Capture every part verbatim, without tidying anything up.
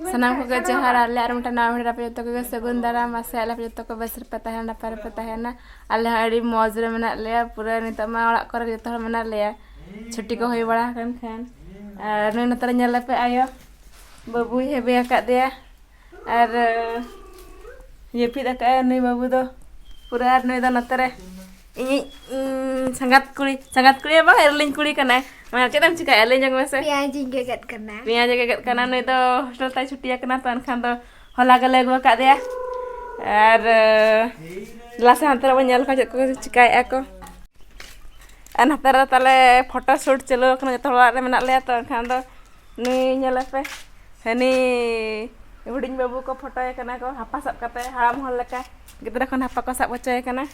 ᱥᱟᱱᱟᱢ ᱠᱚᱜᱮ ᱡᱚᱦᱟᱨ᱾ ᱟᱞᱮ ᱟᱨ ᱢᱤᱫᱴᱟᱝ ᱱᱟᱣᱟ video ᱨᱮ ᱟᱯᱮ ᱡᱚᱛᱚ ᱠᱚᱜᱮ ᱥᱟᱹᱜᱩᱱ ᱫᱟᱨᱟᱢ᱾ ᱟᱥᱮ ᱟᱞᱮ ᱟᱯᱮ ᱡᱚᱛᱚ ᱠᱚ ᱵᱮᱥ ᱨᱮᱯᱮ ᱛᱟᱦᱮᱱᱟ, ᱱᱟᱯᱟᱭ ᱨᱮᱯᱮ ᱛᱟᱦᱮᱱᱟ᱾ ᱟᱞᱮ ᱦᱚᱸ ᱟᱹᱰᱤ ᱢᱚᱡᱽ ᱨᱮ ᱢᱮᱱᱟᱜ ᱞᱮᱭᱟ, ᱯᱩᱨᱟᱹ ᱱᱤᱛᱚᱜ ᱢᱟ ᱚᱲᱟᱜ ᱠᱚᱨᱮ ᱡᱚᱛᱚ ᱦᱚᱲ ᱢᱮᱱᱟᱜ ᱞᱮᱭᱟ, ᱪᱷᱩᱴᱤ ᱠᱚ ᱦᱩᱭ ᱵᱟᱲᱟ ᱟᱠᱟᱱ ᱠᱷᱟᱱ᱾ ᱟᱨ ᱱᱩᱭ ᱱᱚᱛᱮ ᱨᱮ ᱧᱮᱞ ᱞᱮᱯᱮ ᱟᱭᱳ, ᱵᱟᱹᱵᱩᱭ ᱦᱮᱵᱮ ᱟᱠᱟᱫᱮᱭᱟ᱾ ᱟᱨ ᱡᱟᱹᱯᱤᱫ ᱟᱠᱟᱫᱼᱟᱭ ᱱᱩᱭ ᱵᱟᱹᱵᱩ ᱫᱚ᱾ ᱯᱩᱨᱟᱹ ᱟᱨ ᱱᱩᱭ ᱫᱚ ᱱᱚᱛᱮ ᱨᱮ ᱤᱧᱤᱡ ᱥᱟᱸᱜᱟᱛ ᱠᱩᱲᱤ, ᱥᱟᱸᱜᱟᱛ ᱠᱩᱲᱤ ᱵᱟᱝ, ᱮᱨᱮᱞᱤᱧ ᱠᱩᱲᱤ ᱠᱟᱱᱟᱭ᱾ ᱢᱟᱱᱮ ᱪᱮᱫ ᱮᱢ ᱪᱤᱠᱟᱹᱭᱟ, ᱞᱟᱹᱭ ᱧᱚᱜ ᱢᱮᱥᱮ᱾ ᱯᱮᱸᱭᱟᱡᱤᱧ ᱜᱮᱜᱮᱫ ᱠᱟᱱᱟ᱾ ᱯᱮᱸᱭᱟᱡ ᱮ ᱜᱮᱜᱮᱫ ᱠᱟᱱᱟ᱾ ᱱᱩᱭ ᱫᱚ ᱦᱳᱥᱴᱮᱞ ᱛᱟᱭ ᱪᱷᱩᱴᱤ ᱟᱠᱟᱱᱟ, ᱛᱚ ᱮᱱᱠᱷᱟᱱ ᱫᱚ ᱦᱚᱞᱟ ᱜᱮᱞᱮ ᱟᱹᱜᱩ ᱟᱠᱟᱫᱮᱭᱟ᱾ ᱟᱨ ᱞᱟᱥᱮ ᱦᱟᱱᱛᱮ ᱨᱮᱵᱚᱱ ᱧᱮᱞ ᱠᱚᱣᱟ ᱪᱮᱫ ᱠᱚ ᱪᱤᱠᱟᱹᱭᱮᱫᱼᱟ ᱠᱚ᱾ ᱟᱨ ᱱᱚᱛᱮ ᱨᱮ ᱛᱟᱞᱮ ᱯᱷᱳᱴᱳ ᱥᱩᱴ ᱪᱟᱹᱞᱩ ᱟᱠᱟᱱᱟ, ᱡᱚᱛᱚ ᱦᱚᱲ ᱚᱲᱟᱜ ᱨᱮ ᱢᱮᱱᱟᱜ ᱞᱮᱭᱟ, ᱛᱚ ᱮᱱᱠᱷᱟᱱ ᱫᱚ ᱱᱩᱭ ᱧᱮᱞᱮ ᱯᱮ, ᱦᱟᱹᱱᱤ ᱦᱩᱰᱤᱧ ᱵᱟᱹᱵᱩ ᱠᱚ ᱯᱷᱳᱴᱳᱭᱮ ᱠᱟᱱᱟ ᱠᱚ, ᱦᱟᱯᱟ ᱥᱟᱵ ᱠᱟᱛᱮ, ᱦᱟᱲᱟᱢ ᱦᱚᱲ ᱞᱮᱠᱟ ᱜᱤᱫᱽᱨᱟᱹ ᱠᱷᱚᱱ ᱦᱟᱯᱟ ᱠᱚ ᱥᱟᱵ ᱦᱚᱪᱚᱭᱮ ᱠᱟᱱᱟ᱾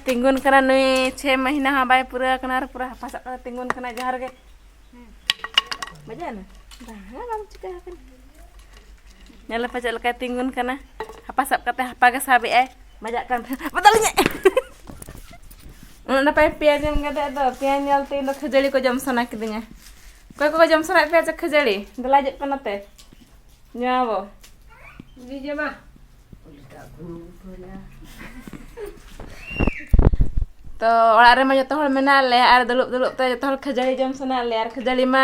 ᱛᱤᱸᱜᱩᱱ ᱠᱟᱱᱟ ᱱᱩᱭ, ᱪᱷᱮ ᱢᱟᱹᱦᱤᱱᱟ ᱦᱚᱸ ᱵᱟᱭ ᱯᱩᱨᱟᱹᱣ ᱠᱟᱱᱟ ᱟᱨ ᱯᱩᱨᱟᱹ ᱦᱟᱯᱟ ᱥᱟᱵ ᱠᱟᱛᱮ ᱛᱤᱸᱜᱩᱱ ᱠᱟᱱᱟ᱾ ᱡᱚᱦᱟᱨ ᱜᱮ᱾ ᱵᱟᱡᱟᱣ ᱮᱱᱟ? ᱵᱟᱝᱟ, ᱵᱟᱝ ᱪᱤᱠᱟᱹ ᱟᱠᱟᱱᱟ᱾ ᱧᱮᱞ ᱯᱮ ᱪᱮᱫ ᱞᱮᱠᱟᱭ ᱛᱤᱸᱜᱩᱱ ᱠᱟᱱᱟ, ᱦᱟᱯᱟ ᱥᱟᱵ ᱠᱟᱛᱮ ᱦᱟᱯᱟ ᱜᱮ ᱥᱟᱵ ᱮᱜᱼᱟᱭ, ᱵᱟᱡᱟᱜ ᱠᱟᱱ ᱛᱟᱦᱮᱸ, ᱵᱚᱫᱚᱞᱤᱧ᱾ ᱩᱱᱟᱹᱜ ᱱᱟᱯᱟᱭ ᱯᱮᱸᱭᱟᱡᱽ ᱮᱢ ᱜᱮᱫᱮᱫ ᱫᱚ, ᱯᱮᱸᱭᱟᱡᱽ ᱧᱮᱞ ᱛᱮ ᱤᱧ ᱫᱚ ᱠᱷᱟᱹᱡᱟᱹᱲᱤ ᱠᱚ ᱡᱚᱢ ᱥᱟᱱᱟ ᱠᱤᱫᱤᱧᱟ᱾ ᱚᱠᱚᱭ ᱠᱚᱠᱚ ᱡᱚᱢ ᱥᱟᱱᱟᱭᱮᱫ ᱯᱮᱭᱟ ᱪᱮ ᱠᱷᱟᱹᱡᱟᱹᱲᱤ? ᱫᱮᱞᱟ ᱦᱤᱡᱩᱜ ᱯᱮ ᱱᱚᱛᱮ, ᱡᱚᱢᱟᱵᱚ᱾ ᱡᱚᱢᱟ᱾ ᱛᱚ ᱚᱲᱟᱜ ᱨᱮᱢᱟ ᱡᱚᱛᱚ ᱦᱚᱲ ᱢᱮᱱᱟᱜ ᱞᱮ ᱟᱨ ᱫᱩᱲᱩᱵ ᱫᱩᱲᱩᱵ ᱛᱮ ᱡᱚᱛᱚ ᱦᱚᱲ ᱠᱷᱟᱹᱡᱟᱹᱲᱤ ᱡᱚᱢ ᱥᱟᱱᱟᱭᱮᱫ ᱞᱮᱭᱟ᱾ ᱟᱨ ᱠᱷᱟᱹᱡᱟᱹᱲᱤ ᱢᱟ,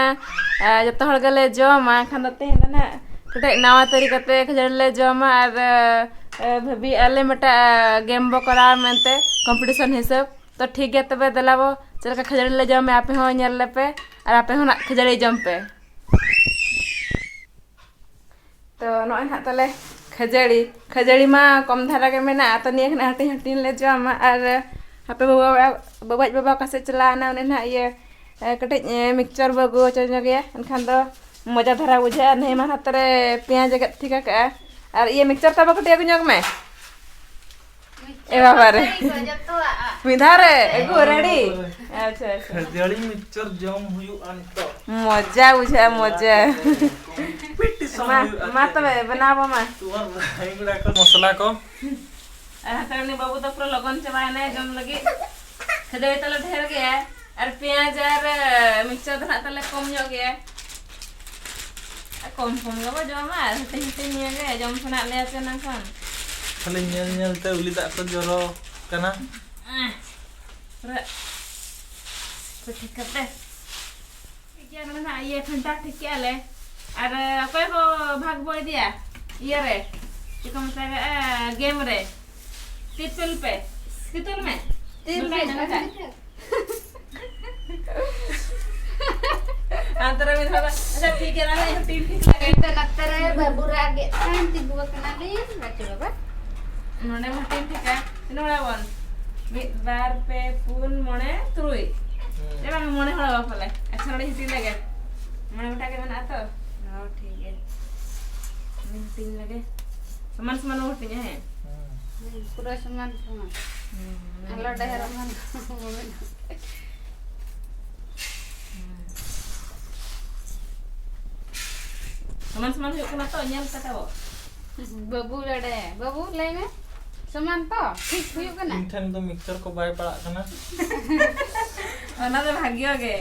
ᱟ, ᱡᱚᱛᱚ ᱦᱚᱲ ᱜᱮᱞᱮ ᱡᱚᱢᱟ᱾ ᱮᱱᱠᱷᱟᱱ ᱫᱚ ᱛᱮᱦᱮᱧ ᱫᱚ ᱱᱟᱦᱟᱜ ᱠᱟᱹᱴᱤᱡ ᱱᱟᱣᱟ ᱛᱟᱹᱨᱤᱠᱟ ᱛᱮ ᱠᱷᱟᱹᱡᱟᱹᱲᱤ ᱞᱮ ᱡᱚᱢᱟ᱾ ᱟᱨ, ᱟ, ᱵᱷᱟᱹᱵᱤᱭᱮᱫᱼᱟ ᱞᱮ ᱢᱤᱫᱴᱟᱜ game ᱵᱚ ᱠᱚᱨᱟᱣᱟ ᱢᱮᱱᱛᱮ, competition ᱦᱤᱥᱟᱹᱵ᱾ ᱛᱚ ᱴᱷᱤᱠ ᱜᱮᱭᱟ, ᱛᱚᱵᱮ ᱫᱮᱞᱟ ᱵᱚ ᱪᱮᱫ ᱞᱮᱠᱟ ᱠᱷᱟᱹᱡᱟᱹᱲᱤ ᱞᱮ ᱡᱚᱢᱟ, ᱟᱯᱮ ᱦᱚᱸ ᱧᱮᱞ ᱞᱮᱯᱮ ᱟᱨ ᱟᱯᱮ ᱦᱚᱸ ᱱᱟᱜ ᱠᱷᱟᱹᱡᱟᱹᱲᱤ ᱡᱚᱢ ᱯᱮ᱾ ᱛᱚ ᱱᱚᱜᱼᱚᱭ ᱱᱟᱦᱟᱜ ᱛᱟᱞᱮ ᱠᱷᱟᱹᱡᱟᱹᱲᱤ, ᱠᱷᱟᱹᱡᱟᱹᱲᱤ ᱢᱟ ᱠᱚᱢ ᱫᱷᱟᱨᱟ ᱜᱮ ᱢᱮᱱᱟᱜᱼᱟ, ᱛᱚ ᱱᱤᱭᱟᱹ ᱠᱷᱚᱱᱟᱜ ᱦᱟᱹᱴᱤᱧ ᱦᱟᱹᱴᱤᱧ ᱞᱮ ᱡᱚᱢᱟ᱾ ᱟᱨ ᱦᱟᱯᱮ ᱵᱟᱵᱟ, ᱵᱟᱵᱟᱡ ᱵᱟᱵᱟ ᱚᱠᱟ ᱥᱮᱫ ᱪᱟᱞᱟᱣ ᱮᱱᱟ, ᱩᱱᱤ ᱱᱟᱦᱟᱜ ᱤᱭᱟᱹ, ᱮ, ᱠᱟᱹᱴᱤᱡ, ᱮ, mixture ᱵᱚ ᱟᱹᱜᱩ ᱦᱚᱪᱚ ᱧᱚᱜᱮᱭᱟ, ᱮᱱᱠᱷᱟᱱ ᱫᱚ ᱢᱚᱡᱟ ᱫᱷᱟᱨᱟ ᱵᱩᱡᱷᱟᱹᱜᱼᱟ᱾ ᱱᱟᱹᱭ ᱢᱟ ᱱᱟᱛᱮ ᱨᱮ ᱯᱮᱸᱭᱟᱡᱽ ᱮ ᱜᱮᱫ ᱴᱷᱤᱠ ᱟᱠᱟᱜᱼᱟ᱾ ᱟᱨ ᱤᱭᱟᱹ mixture ᱛᱟᱵᱚ ᱠᱟᱹᱴᱤᱡ ᱟᱹᱜᱩ ᱧᱚᱜᱽ ᱢᱮ᱾ ᱮ ᱵᱟᱵᱟ ᱨᱮ᱾ ᱡᱚᱛᱚᱣᱟᱜ ᱠᱚ, ᱡᱚᱛᱚᱣᱟᱜ᱾ ᱢᱤᱫ ᱫᱷᱟᱣ ᱨᱮ ᱟᱹᱜᱩ ready᱾ ᱟᱪᱪᱷᱟ, ᱟᱪᱪᱷᱟ᱾ ᱠᱷᱟᱹᱡᱟᱹᱲᱤ mixture ᱡᱚᱢ ᱦᱩᱭᱩᱜᱼᱟ ᱱᱤᱛᱚᱜ᱾ ᱢᱚᱡᱟ ᱵᱩᱡᱷᱟᱹᱜᱼᱟ, ᱢᱚᱡᱟ᱾ ᱢᱟ, ᱢᱟ ᱛᱚᱵᱮ ᱵᱮᱱᱟᱣ ᱵᱚ ᱢᱟ᱾ ᱛᱩᱢᱟᱨ ᱵᱷᱟᱭ ᱜᱩᱲᱟ ᱠᱚ ᱢᱚᱥᱞᱟ ᱠᱚ᱾ ᱟᱨ ᱦᱟᱛᱟᱣ ᱩᱱᱤ ᱵᱟᱹᱵᱩ ᱫᱚ ᱯᱩᱨᱟᱹ ᱞᱚᱜᱚᱱ ᱪᱟᱵᱟᱭᱮᱱᱟᱭ ᱡᱚᱢ ᱞᱟᱹᱜᱤᱫ᱾ ᱠᱷᱟᱹᱡᱟᱹᱲᱤ ᱛᱟᱞᱮ ᱰᱷᱮᱨ ᱜᱮᱭᱟ ᱟᱨ ᱯᱮᱸᱭᱟᱡᱽ ᱟᱨ, ᱮ, mixture ᱪᱟ ᱫᱚ ᱱᱟᱜ ᱛᱟᱞᱮ ᱠᱚᱢ ᱧᱚᱜ ᱜᱮᱭᱟ᱾ ᱟᱨ ᱠᱚᱢ ᱠᱚᱢ ᱜᱮᱵᱚ ᱡᱚᱢᱟ, ᱟᱨ ᱦᱟᱹᱴᱤᱧ ᱦᱟᱹᱴᱤᱧ ᱱᱤᱭᱟᱹ ᱜᱮ ᱡᱚᱢ ᱥᱟᱱᱟᱭᱮᱫ ᱞᱮᱭᱟ ᱪᱮ ᱱᱟᱝ ᱠᱷᱟᱱ᱾ ᱠᱷᱟᱹᱞᱤ ᱧᱮᱞ ᱧᱮᱞ ᱛᱮ ᱩᱞᱤ ᱫᱟᱜ ᱠᱚ ᱡᱚᱨᱚ ᱠᱟᱱᱟ᱾ ᱯᱩᱨᱟᱹ ᱯᱤᱴᱷᱟᱹ ᱠᱟᱛᱮ᱾ ᱴᱷᱤᱠ ᱜᱮᱭᱟ, ᱱᱚᱰᱮ ᱱᱟᱜ ᱤᱭᱟᱹ ᱯᱷᱮᱱᱴᱟ ᱴᱷᱤᱠ ᱠᱮᱜᱼᱟ ᱞᱮ᱾ ᱟᱨ ᱚᱠᱚᱭ ᱠᱚ ᱵᱷᱟᱜᱽ ᱵᱚ ᱤᱫᱤᱭᱟ ᱤᱭᱟᱹ ᱨᱮ, ᱪᱮᱫ ᱠᱚ ᱢᱮᱛᱟᱜᱟᱜᱼᱟ, ᱜᱮᱢ ᱨᱮ? ᱛᱤᱛᱩᱞ ᱯᱮ, ᱛᱤᱛᱩᱞ ᱢᱮ᱾ ᱛᱤᱛᱩᱞ ᱱᱚᱝᱠᱟᱭ ᱢᱮ, ᱢᱮ, ᱱᱚᱝᱠᱟᱭ᱾ ᱱᱚᱝᱠᱟᱭ᱾ ᱟᱨ ᱛᱚᱵᱮ ᱢᱤᱫ ᱫᱷᱟᱣ ᱫᱚ, ᱟᱪᱪᱷᱟ, ᱴᱷᱤᱠ ᱜᱮᱭᱟ, ᱱᱚᱰᱮ ᱦᱟᱹᱴᱤᱧ ᱴᱷᱤᱠ ᱞᱟᱜᱟᱭ᱾ ᱤᱧ ᱫᱚ ᱱᱚᱛᱮ ᱨᱮ ᱵᱟᱹᱵᱩ ᱨᱟᱜ ᱮᱫ ᱠᱷᱟᱱ ᱛᱤᱸᱜᱩ ᱟᱠᱟᱱᱟᱞᱤᱧ, ᱵᱟᱹᱪᱩ ᱵᱟᱵᱟ᱾ ᱱᱚᱰᱮ ᱦᱟᱹᱴᱤᱧ ᱴᱷᱤᱠᱟ, ᱛᱤᱱᱟᱹᱜ ᱦᱚᱲ ᱟᱵᱚᱱ? ᱢᱤᱫ, ᱵᱟᱨ, ᱯᱮ, ᱯᱩᱱ, ᱢᱚᱬᱮ, ᱛᱩᱨᱩᱭ᱾ ᱦᱩᱸ᱾ ᱪᱮ ᱵᱟᱝ, ᱢᱚᱬᱮ ᱦᱚᱲ ᱟᱵᱚᱱ ᱯᱟᱞᱮ᱾ ᱟᱪᱪᱷᱟ, ᱱᱚᱰᱮ ᱦᱟᱹᱴᱤᱧ ᱞᱮᱜᱮ᱾ ᱢᱚᱬᱮ ᱜᱚᱴᱟ ᱜᱮ ᱢᱮᱱᱟᱜᱼᱟ ᱛᱚ? ᱦᱚᱸ, ᱴᱷᱤᱠ ᱜᱮᱭᱟ᱾ ᱱᱚᱰᱮ ᱦᱟᱹᱴᱤᱧ ᱞᱮᱜᱮ᱾ ᱥᱚᱢᱟᱱ ᱥᱚᱢᱟᱱ ᱵᱚ ᱦᱟᱹᱴᱤᱧᱟ, ᱦᱮᱸ? ᱦᱩᱸ᱾ ᱦᱩᱸ, ᱯᱩᱨᱟᱹ ᱥᱚᱢᱟᱱ ᱥᱚᱢᱟᱱ᱾ ᱦᱩᱸ, ᱟᱞᱚ ᱰᱷᱮᱨᱚᱜ ᱢᱟ᱾ ᱦᱩᱸ᱾ ᱥᱚᱢᱟᱱ ᱥᱚᱢᱟᱱ ᱦᱩᱭᱩᱜ ᱠᱟᱱᱟ ᱛᱚ, ᱧᱮᱞ ᱯᱮ ᱛᱟᱵᱚ᱾ ᱵᱟᱹᱵᱩ ᱞᱟᱹᱭ ᱢᱮ᱾ ᱥᱚᱢᱟᱱ ᱛᱚ? ᱴᱷᱤᱠ ᱦᱩᱭᱩᱜ ᱠᱟᱱᱟ? ᱤᱧ ᱴᱷᱮᱱ ᱫᱚ ᱢᱤᱠᱥᱪᱟᱨ ᱠᱚ ᱵᱟᱭ ᱯᱟᱲᱟᱜ ᱠᱟᱱᱟ᱾ ᱚᱱᱟ ᱫᱚ ᱵᱷᱟᱜᱤᱭᱟ ᱜᱮ᱾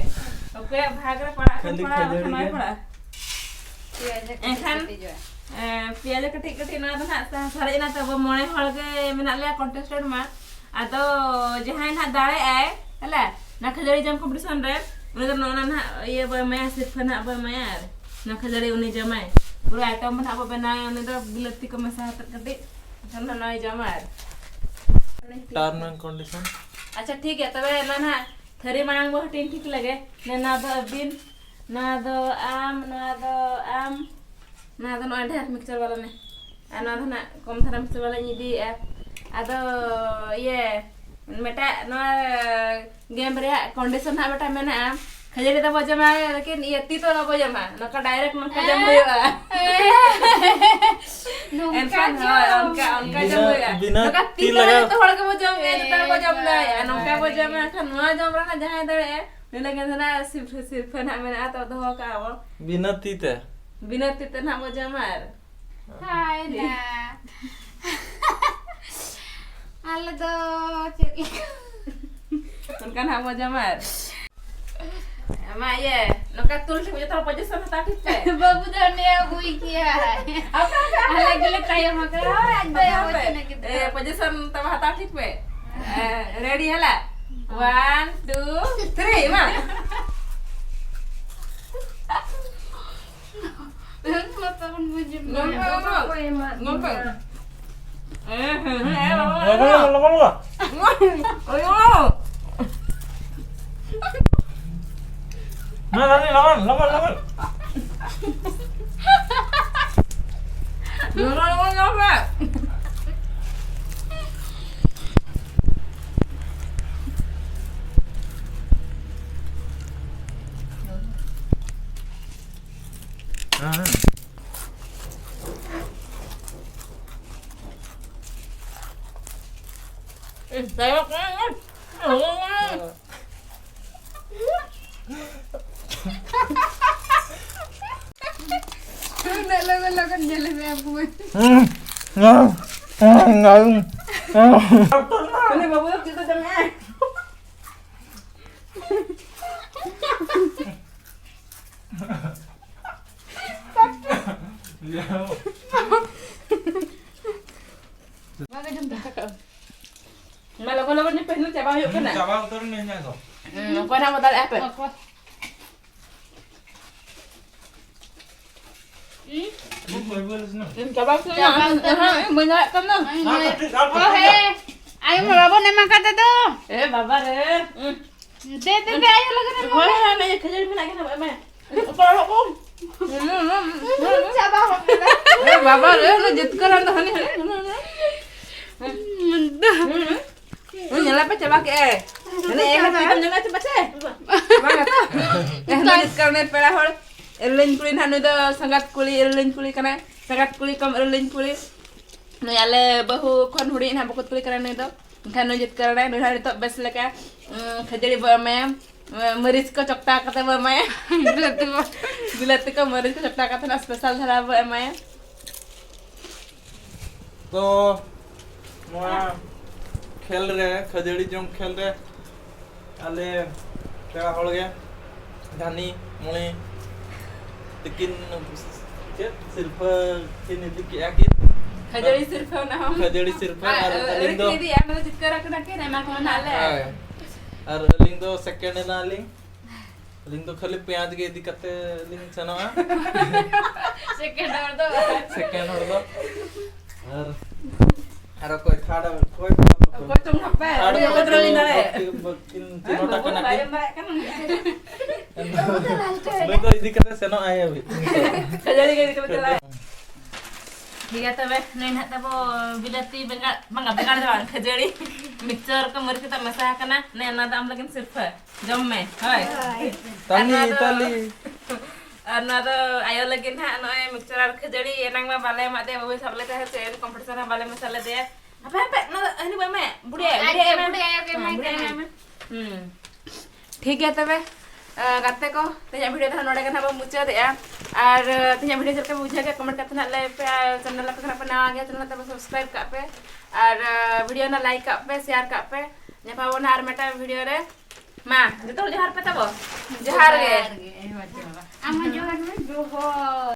ᱚᱠᱚᱭᱟᱜ ᱵᱷᱟᱜᱽ ᱨᱮ ᱯᱟᱲᱟᱜ ᱠᱷᱟᱱ ᱠᱷᱟᱹᱞᱤ ᱯᱟᱲᱟᱜ, ᱠᱷᱟᱹᱡᱟᱹᱲᱤ ᱵᱟᱠᱷᱟᱱ ᱵᱟᱭ ᱜᱮ᱾ ᱯᱟᱲᱟᱜ᱾ ᱯᱮᱸᱭᱟᱡᱽ ᱮ ᱮᱱᱠᱷᱟᱱ, ᱠᱟᱹᱴᱤᱡ ᱠᱟᱹᱴᱤᱡᱚᱜᱼᱟ᱾ ᱮᱸ, ᱯᱮᱸᱭᱟᱡᱽ ᱠᱟᱹᱴᱤᱡ ᱠᱟᱹᱴᱤᱡ, ᱱᱚᱣᱟ ᱫᱚ ᱱᱟᱦᱟᱜ ᱥᱟ-, ᱥᱟᱨᱮᱡ ᱮᱱᱟ ᱛᱚ, ᱟᱵᱚ ᱢᱚᱬᱮ ᱦᱚᱲ ᱜᱮ ᱢᱮᱱᱟᱜ ᱞᱮᱭᱟ contestant ᱢᱟ᱾ ᱟᱫᱚ ᱡᱟᱦᱟᱸᱭ ᱱᱟᱦᱟᱜ ᱫᱟᱲᱮᱭᱟᱜᱼᱟᱭ, ᱦᱮᱞᱟ, ᱱᱚᱣᱟ ᱠᱷᱟᱹᱡᱟᱹᱲᱤ ᱡᱚᱢ competition ᱨᱮ, ᱩᱱᱤ ᱫᱚ ᱱᱚᱜᱼᱚ ᱱᱟ ᱱᱟᱦᱟᱜ ᱤᱭᱟᱹ ᱵᱚ ᱮᱢᱟᱭᱟ, ᱥᱤᱨᱯᱷᱟᱹ ᱱᱟᱦᱟᱜ ᱵᱚ ᱮᱢᱟᱭᱟ᱾ ᱟᱨ ᱱᱚᱣᱟ ᱠᱷᱟᱹᱡᱟᱹᱲᱤ ᱩᱱᱤ ᱡᱚᱢᱟᱭ᱾ ᱯᱩᱨᱟᱹ item ᱵᱚ ᱱᱟᱦᱟᱜ ᱵᱚ ᱵᱮᱱᱟᱣᱟ, ᱩᱱᱤ ᱫᱚ ᱵᱤᱞᱟᱹᱛᱤ ᱠᱚ ᱢᱮᱥᱟ ᱟᱛᱮᱫ ᱠᱟᱹᱴᱤᱡ, ᱮᱱᱠᱷᱟᱱ ᱱᱚᱜᱼᱚᱭ ᱡᱚᱢᱟ᱾ ᱟᱨ term and condition᱾ ᱟᱪᱪᱷᱟ, ᱴᱷᱤᱠ ᱜᱮᱭᱟ, ᱛᱚᱵᱮ ᱱᱚᱣᱟ ᱱᱟᱦᱟᱜ ᱛᱷᱟᱹᱨᱤ ᱢᱟᱲᱟᱝ ᱵᱚ ᱦᱟᱹᱴᱤᱧ ᱴᱷᱤᱠ ᱞᱮᱜᱮ᱾ ᱱᱚᱣᱟ ᱫᱚ ᱟᱹᱵᱤᱱ, ᱱᱚᱣᱟ ᱫᱚ ᱟᱢ, ᱱᱚᱣᱟ ᱫᱚ ᱟᱢ, ᱱᱚᱣᱟ ᱫᱚ ᱱᱚᱜᱼᱚᱭ ᱰᱷᱮᱨ mixture ᱵᱟᱞᱟ ᱢᱮ᱾ ᱟᱨ ᱱᱚᱣᱟ ᱫᱚ ᱱᱟᱜ ᱠᱚᱢ ᱫᱷᱟᱨᱟ mixture ᱵᱟᱞᱟᱧ ᱤᱫᱤᱭᱮᱫᱼᱟ᱾ ᱟᱫᱚ ᱤᱭᱟᱹ, ᱢᱤᱫᱴᱟᱜ ᱱᱚᱣᱟ game ᱨᱮᱭᱟᱜ condition ᱦᱟᱸᱜ ᱢᱤᱫᱴᱟᱝ ᱢᱮᱱᱟᱜᱼᱟ, ᱠᱷᱟᱹᱡᱟᱹᱲᱤ ᱫᱚ ᱵᱚ ᱡᱚᱢᱟ, ᱞᱮᱠᱤᱱ ᱤᱭᱟᱹ ᱛᱤ ᱛᱮ ᱵᱟᱵᱚ ᱡᱚᱢᱟ, ᱱᱚᱝᱠᱟ direct ᱱᱚᱝᱠᱟ ᱡᱚᱢ ᱦᱩᱭᱩᱜᱼᱟ᱾ ᱱᱚᱝᱠᱟ ᱮᱱᱠᱷᱟᱱ ᱦᱳᱭ, ᱡᱚᱢ᱾ ᱚᱱᱠᱟ, ᱚᱱᱠᱟ ᱡᱚᱢ ᱵᱤᱱᱟᱹ, ᱦᱩᱭᱩᱜᱼᱟ᱾ ᱵᱤᱱᱟᱹ ᱱᱚᱝᱠᱟ ᱛᱤ ᱛᱤ ᱛᱮ ᱞᱟᱜᱟᱣ᱾ ᱡᱚᱛᱚ ᱦᱚᱲ ᱜᱮᱵᱚ ᱡᱚᱢ ᱜᱮᱭᱟ, ᱡᱚᱛᱚ ᱦᱚᱲ ᱵᱚ ᱡᱚᱢ ᱫᱟᱲᱮᱭᱟᱜᱼᱟ᱾ ᱱᱚᱝᱠᱟ ᱵᱚ ᱡᱚᱢᱟ, ᱮᱱᱠᱷᱟᱱ ᱱᱚᱣᱟ ᱡᱚᱢ ᱨᱮᱱᱟᱜ ᱡᱟᱦᱟᱸᱭ ᱫᱟᱲᱮᱭᱟᱜᱼᱟ, ᱩᱱᱤ ᱞᱟᱹᱜᱤᱫ ᱫᱚ ᱱᱟᱜ ᱥᱤᱨᱯᱷᱟᱹ, ᱥᱤᱨᱯᱷᱟᱹ ᱱᱟᱜ ᱢᱮᱱᱟᱜᱼᱟ, ᱛᱚ ᱫᱚᱦᱚ ᱠᱟᱜᱼᱟ ᱵᱚ᱾ ᱵᱤᱱᱟᱹ ᱛᱤ ᱛᱮ᱾ ᱵᱤᱱᱟᱹ ᱛᱤ ᱛᱮ ᱱᱟᱜ ᱵᱚ ᱡᱚᱢᱟ ᱟᱨ ᱦᱟᱭ ᱱᱟ᱾ ᱟᱞᱮ ᱫᱚ ᱪᱮᱫ ᱞᱮᱠᱟ? ᱚᱱᱠᱟ ᱱᱟᱜ ᱵᱚ ᱡᱚᱢᱟ ᱟᱨ ᱢᱟ ᱤᱭᱟᱹ, ᱱᱚᱝᱠᱟ ᱛᱩᱞ ᱴᱷᱤᱠ ᱢᱮ, ᱡᱚᱛᱚ ᱦᱚᱲ position ᱦᱟᱛᱟᱣ ᱴᱷᱤᱠ ᱯᱮ᱾ ᱵᱟᱹᱵᱩ ᱫᱚ ᱦᱟᱱᱮ ᱟᱹᱜᱩᱭ ᱜᱮᱭᱟᱭ᱾ ᱟᱯᱮ, ᱟᱯᱮ, ᱟᱯᱮ᱾ ᱟᱞᱮ ᱜᱮᱞᱮ ᱛᱟᱭᱚᱢ ᱟᱠᱟᱱᱟ᱾ ᱦᱳᱭ, ᱟᱡ ᱫᱚᱭ ᱦᱟᱯᱮ, ᱟᱹᱜᱩᱭ ᱦᱟᱯᱮ᱾ ᱛᱤᱱᱟᱹᱜ ᱜᱤᱫᱽᱨᱟᱹ᱾ ᱮ, position ᱛᱟᱢᱟ ᱦᱟᱛᱟᱣ ᱴᱷᱤᱠ ᱯᱮ᱾ ᱮ, ready ᱦᱮᱞᱟ? One, two, three, ᱢᱟ᱾ ᱢᱟ ᱛᱟᱵᱚᱱ ᱵᱩᱡᱩᱜ ᱜᱚᱞᱯᱚ, ᱢᱟ᱾ ᱜᱚᱞᱯᱚ᱾ ᱜᱚᱞᱯᱚ᱾ ᱦᱮᱸ, ᱦᱮᱸ, ᱦᱮᱸ, ᱞᱚᱜᱚᱱ, ᱞᱚᱜᱚᱱ, ᱞᱚᱜᱚᱱ᱾ ᱟᱭᱳ᱾ ᱢᱟ, ᱫᱟᱫᱟ, ᱞᱚᱜᱚᱱ, ᱞᱚᱜᱚᱱ, ᱞᱚᱜᱚᱱ᱾ ᱞᱚᱜᱚᱱ, ᱞᱚᱜᱚᱱ, ᱞᱚᱜᱚᱱ ᱯᱮ᱾ ᱦᱮᱸ, ᱦᱮᱸ᱾ ᱩᱱᱟᱹᱜ ᱞᱚᱜᱚᱱ ᱞᱚᱜᱚᱱ ᱧᱮᱞᱮ ᱢᱮ ᱟᱵᱚ᱾ ᱩᱱᱤ ᱵᱟᱹᱵᱩ ᱫᱚ ᱪᱮᱫ ᱠᱚ ᱡᱚᱢᱮᱜᱼᱟᱭ? ᱢᱟ ᱞᱚᱜᱚᱱ ᱞᱚᱜᱚᱱ ᱧᱚᱜ ᱯᱮ, ᱪᱟᱵᱟ ᱦᱩᱭᱩᱜ ᱠᱟᱱᱟ᱾ ᱪᱟᱵᱟ ᱩᱛᱟᱹᱨ ᱮᱱᱟ ᱤᱧᱟᱹᱜ ᱫᱚ᱾ ᱦᱩᱸ, ᱚᱠᱚᱭ ᱱᱟᱜ ᱵᱚᱫᱚᱞᱮᱜᱼᱟ ᱯᱮ? ᱚᱠᱚᱭ? ᱦᱩᱸ? ᱤᱧ ᱪᱟᱵᱟ ᱩᱛᱟᱹᱨ ᱮᱱᱟ᱾ ᱪᱟᱵᱟ ᱩᱛᱟᱹᱨ ᱮᱱᱟ᱾ ᱦᱮᱸ, ᱤᱧ ᱵᱟᱹᱧ ᱫᱟᱲᱮᱭᱟᱜ ᱠᱟᱱᱟ᱾ ᱦᱮᱸ, ᱢᱟ ᱦᱮᱸ᱾ ᱠᱟᱹᱴᱤᱡ ᱟᱨ ᱚ, ᱠᱟᱹᱴᱤᱡ ᱦᱮᱸ᱾ ᱟᱭᱳ ᱢᱟ ᱵᱟᱵᱚᱱ ᱮᱢ ᱟᱠᱟᱫ ᱫᱚ᱾ ᱮ ᱵᱟᱵᱟ ᱨᱮ᱾ ᱫᱮ, ᱫᱮ, ᱫᱮ, ᱟᱭᱳ ᱞᱟᱹᱜᱤᱫ ᱮᱢ ᱦᱳᱭ, ᱢᱮ᱾ ᱦᱳᱭ, ᱚᱱᱮ ᱠᱷᱟᱹᱡᱟᱹᱲᱤ ᱢᱮᱱᱟᱜ ᱜᱮ ᱱᱟᱜ ᱮᱢᱟᱭᱟ᱾ ᱚᱠᱚᱭ ᱚᱲᱟᱜ ᱠᱚ? ᱪᱟᱵᱟ ᱦᱚᱸ ᱢᱮᱱᱟᱜ᱾ ᱮ ᱵᱟᱵᱟ ᱨᱮ, ᱚᱱᱟ ᱡᱤᱛᱠᱟᱹᱨ ᱨᱟᱱ ᱫᱚ ᱦᱟᱹᱱᱤ, ᱦᱟᱹᱱᱤ, ᱦᱟᱹᱱᱤ, ᱦᱟᱹᱱᱤ᱾ ᱦᱩᱸ, ᱧᱮᱞᱟ ᱯᱮ ᱪᱟᱵᱟ ᱠᱮᱜᱼᱟᱭ᱾ ᱦᱟᱹᱱᱤ ᱮᱱᱮᱡ ᱛᱤ ᱫᱚᱢ ᱧᱮᱞᱟ ᱪᱮ ᱯᱟᱪᱮ? ᱵᱟᱝᱟ ᱛᱚ? ᱮ, ᱦᱟᱹᱱᱤ ᱡᱤᱛᱠᱟᱹᱨ ᱨᱟᱱ ᱯᱮᱲᱟ ᱦᱚᱲ᱾ ᱮᱨᱞᱤᱧ ᱠᱩᱲᱤ ᱱᱟᱦᱟᱜ ᱱᱩᱭ ᱫᱚ ᱥᱟᱸᱜᱟᱛ ᱠᱩᱲᱤ, ᱮᱨᱞᱤᱧ ᱠᱩᱲᱤ ᱠᱟᱱᱟᱭ᱾ ᱥᱟᱸᱜᱟᱛ ᱠᱩᱲᱤ ᱠᱚᱢ ᱮᱨᱞᱤᱧ ᱠᱩᱲᱤ᱾ ᱱᱩᱭ ᱟᱞᱮ ᱵᱟᱹᱦᱩ ᱠᱷᱚᱱ ᱦᱩᱰᱤᱧ ᱱᱟᱦᱟᱜ ᱵᱚᱠᱚᱛ ᱠᱩᱲᱤ ᱠᱟᱱᱟᱭ ᱱᱩᱭ ᱫᱚ᱾ ᱮᱱᱠᱷᱟᱱ ᱱᱩᱭ ᱡᱤᱛᱠᱟᱹᱨ ᱮᱱᱟᱭ, ᱱᱩᱭ ᱦᱚᱸ ᱱᱤᱛᱚᱜ ᱵᱮᱥ ᱞᱮᱠᱟ, ᱩᱸ, ᱠᱷᱟᱹᱡᱟᱹᱲᱤ ᱵᱚ ᱮᱢᱟᱭᱟ, ᱩᱸ, ᱢᱟᱹᱨᱤᱪ ᱠᱚ ᱪᱚᱠᱴᱟ ᱠᱟᱛᱮ ᱵᱚ ᱮᱢᱟᱭᱟ᱾ ᱵᱤᱞᱟᱹᱛᱤ ᱠᱚ᱾ ᱵᱤᱞᱟᱹᱛᱤ ᱠᱚ ᱢᱟᱹᱨᱤᱪ ᱠᱚ ᱪᱚᱠᱴᱟ ᱠᱟᱛᱮ ᱱᱟᱜ special ᱫᱷᱟᱨᱟ ᱵᱚ ᱮᱢᱟᱭᱟ᱾ ᱛᱚ, ᱱᱚᱣᱟ ᱠᱷᱮᱞ ᱨᱮ, ᱠᱷᱟᱹᱡᱟᱹᱲᱤ ᱡᱚᱢ ᱠᱷᱮᱞ ᱨᱮ ᱟᱞᱮ ᱯᱮᱲᱟ ᱦᱚᱲ ᱜᱮ ᱫᱷᱟᱱᱤ ᱢᱚᱬᱮ ᱛᱤᱠᱤᱱ ᱪᱮᱫ ᱥᱤᱨᱯᱟᱹ ᱠᱤᱱ ᱤᱫᱤ ᱠᱮᱜᱼᱟ ᱠᱤᱱ? ᱠᱷᱟᱹᱡᱟᱹᱲᱤ ᱥᱤᱨᱯᱟᱹ ᱚᱱᱟ ᱦᱚᱸ᱾ ᱠᱷᱟᱹᱡᱟᱹᱲᱤ ᱥᱤᱨᱯᱟᱹ᱾ ᱟᱨ ᱟᱹᱞᱤᱧ ᱫᱚ ᱤᱫᱤᱭᱟ, ᱚᱱᱟ ᱫᱚ ᱡᱤᱛᱠᱟᱹᱨ ᱟᱠᱟᱱᱟ ᱠᱤᱱ, ᱮᱢᱟ ᱠᱚ ᱱᱟᱦᱟᱜ ᱞᱮ᱾ ᱦᱳᱭ᱾ ᱟᱨ ᱟᱹᱞᱤᱧ ᱫᱚ ᱥᱮᱠᱮᱱᱰ ᱮᱱᱟᱞᱤᱧ᱾ ᱟᱹᱞᱤᱧ ᱫᱚ ᱠᱷᱟᱹᱞᱤ ᱯᱮᱸᱭᱟᱡᱽ ᱜᱮ ᱤᱫᱤ ᱠᱟᱛᱮ ᱞᱤᱧ ᱥᱮᱱᱚᱜᱼᱟ᱾ ᱥᱮᱠᱮᱱᱰ ᱦᱚᱲ ᱫᱚ᱾ ᱥᱮᱠᱮᱱᱰ ᱦᱚᱲ ᱫᱚ᱾ ᱟᱨ, ᱟᱨ ᱚᱠᱚᱭ ᱛᱷᱟᱨᱰ, ᱚᱠᱚᱭ ᱠᱚ? ᱚᱠᱚᱭ ᱪᱚᱝ ᱦᱟᱯᱮ, ᱛᱷᱟᱨᱰ ᱩᱱᱤ ᱫᱚ ᱚᱠᱚᱭ ᱛᱚᱞᱤᱧ ᱫᱟᱲᱮᱭᱟᱜᱼᱟ? ᱵᱟᱹᱠᱤᱱ, ᱵᱟᱹᱠᱤᱱ ᱦᱮᱸ, ᱪᱤᱱᱦᱟᱹ ᱵᱟᱹᱵᱩ ᱟᱠᱟᱱᱟ ᱵᱟᱭ ᱠᱤᱱ᱾ ᱮᱢ ᱫᱟᱲᱮᱭᱟᱜ ᱠᱟᱱᱟ᱾ ᱱᱩᱭ ᱫᱚ ᱤᱫᱤ ᱠᱟᱛᱮ ᱥᱮᱱᱚᱜ ᱟᱭ ᱦᱟᱹᱵᱤᱡ᱾ ᱠᱷᱟᱹᱡᱟᱹᱲᱤ ᱜᱮ ᱤᱫᱤ ᱠᱟᱛᱮ ᱪᱟᱞᱟᱜ᱾ ᱴᱷᱤᱠ ᱜᱮᱭᱟ, ᱛᱚᱵᱮ ᱱᱩᱭ ᱱᱟᱦᱟᱜ ᱛᱟᱵᱚ ᱵᱤᱞᱟᱹᱛᱤ ᱵᱮᱸᱜᱟᱲ, ᱵᱟᱝᱟ, ᱵᱮᱸᱜᱟᱲ ᱫᱚ ᱵᱟᱝ, ᱠᱷᱟᱹᱡᱟᱹᱲᱤ ᱢᱤᱠᱥᱪᱟᱨ ᱠᱚ ᱢᱟᱹᱨᱤᱪ ᱠᱟᱛᱮ ᱢᱮᱥᱟ ᱟᱠᱟᱱᱟ᱾ ᱱᱮ, ᱚᱱᱟ ᱫᱚ ᱟᱢ ᱞᱟᱹᱜᱤᱫ ᱥᱤᱨᱯᱷᱟᱹ, ᱡᱚᱢ ᱢᱮ᱾ ᱦᱳᱭ᱾ ᱦᱳᱭ᱾ ᱟᱨ ᱛᱟᱞᱤ, ᱱᱚᱣᱟ ᱫᱚ, ᱛᱟᱞᱤ᱾ ᱟᱨ ᱱᱚᱣᱟ ᱫᱚ ᱟᱭᱳ ᱞᱟᱹᱜᱤᱫ ᱱᱟᱦᱟᱜ ᱱᱚᱜᱼᱚᱭ ᱢᱤᱠᱥᱪᱟᱨ ᱟᱨ ᱠᱷᱟᱹᱡᱟᱹᱲᱤ᱾ ᱮᱱᱟᱝ ᱢᱟ ᱵᱟᱞᱮ ᱮᱢᱟᱫ ᱫᱮᱭᱟ, ᱵᱟᱹᱵᱩᱭ ᱥᱟᱵ ᱞᱮᱫ ᱛᱟᱦᱮᱸ ᱥᱮ, ᱠᱚᱢᱯᱤᱴᱤᱥᱚᱱ ᱨᱮ ᱵᱟᱞᱮ ᱢᱮᱥᱟ ᱞᱮᱫᱮᱭᱟ᱾ ᱦᱟᱯᱮ, ᱦᱟᱯᱮ, ᱱᱚᱣᱟ ᱫᱚ ᱦᱟᱹᱱᱤ ᱵᱚ ᱮᱢᱟᱭᱟ, ᱵᱩᱰᱷᱤ ᱟᱭᱳ, ᱟᱡ ᱵᱩᱰᱷᱤ ᱟᱭᱳ ᱜᱮ, ᱮᱢᱟᱭ᱾ ᱵᱩᱰᱷᱤ ᱟᱭᱳ ᱜᱮ ᱮᱢᱟᱭ᱾ ᱦᱮᱸ, ᱵᱩᱰᱷᱤ ᱟᱭᱳ ᱮᱢᱟᱭ᱾ ᱦᱩᱸ᱾ ᱴᱷᱤᱠ ᱜᱮᱭᱟ ᱛᱚᱵᱮ, ᱟ, ᱜᱟᱛᱮ ᱠᱚ, ᱛᱮᱦᱮᱧᱟᱜ ᱵᱷᱤᱰᱤᱭᱳ ᱫᱚ ᱱᱚᱰᱮ ᱜᱮ ᱱᱟᱦᱟᱜ ᱵᱚᱱ ᱢᱩᱪᱟᱹᱫᱮᱜᱼᱟ᱾ ᱟᱨ, ᱟ, ᱛᱮᱦᱮᱧᱟᱜ ᱵᱷᱤᱰᱤᱭᱳ ᱪᱮᱫ ᱞᱮᱠᱟ ᱯᱮ ᱵᱩᱡᱷᱟᱹᱣ ᱠᱮᱫᱟ, ᱠᱚᱢᱮᱱᱴ ᱠᱟᱛᱮ ᱱᱟᱦᱟᱜ ᱞᱟᱹᱭ ᱯᱮ᱾ ᱟᱨ ᱪᱮᱱᱮᱞ ᱨᱮ ᱯᱮ ᱱᱟᱦᱟᱜ ᱯᱮ ᱱᱟᱣᱟ ᱜᱮᱭᱟ, ᱪᱮᱱᱮᱞ ᱛᱟᱵᱚ ᱥᱟᱵᱥᱠᱨᱟᱭᱤᱵ ᱠᱟᱜ ᱯᱮ᱾ ᱟᱨ, ᱟ, ᱵᱷᱤᱰᱤᱭᱳ ᱱᱟᱦᱟᱜ ᱞᱟᱭᱤᱠ ᱠᱟᱜ ᱯᱮ, ᱥᱮᱭᱟᱨ ᱠᱟᱜ ᱯᱮ᱾ ᱧᱟᱯᱟᱢ ᱟᱵᱚᱱ ᱱᱟᱦᱟᱜ ᱟᱨ ᱢᱤᱫᱴᱟᱝ ᱵᱷᱤᱰᱤᱭᱳ ᱨᱮ᱾ ᱢᱟ, ᱡᱚᱛᱚ ᱦᱚᱲ ᱡᱚᱦᱟᱨ ᱯᱮ ᱛᱟᱵᱚ᱾ ᱡᱚᱦᱟᱨ ᱜᱮ᱾ ᱡᱚᱦᱟᱨ ᱜᱮ᱾ ᱟᱢ ᱦᱚᱸ ᱡᱚᱦᱟᱨ ᱢᱮ᱾ ᱡᱚᱦᱟᱨ᱾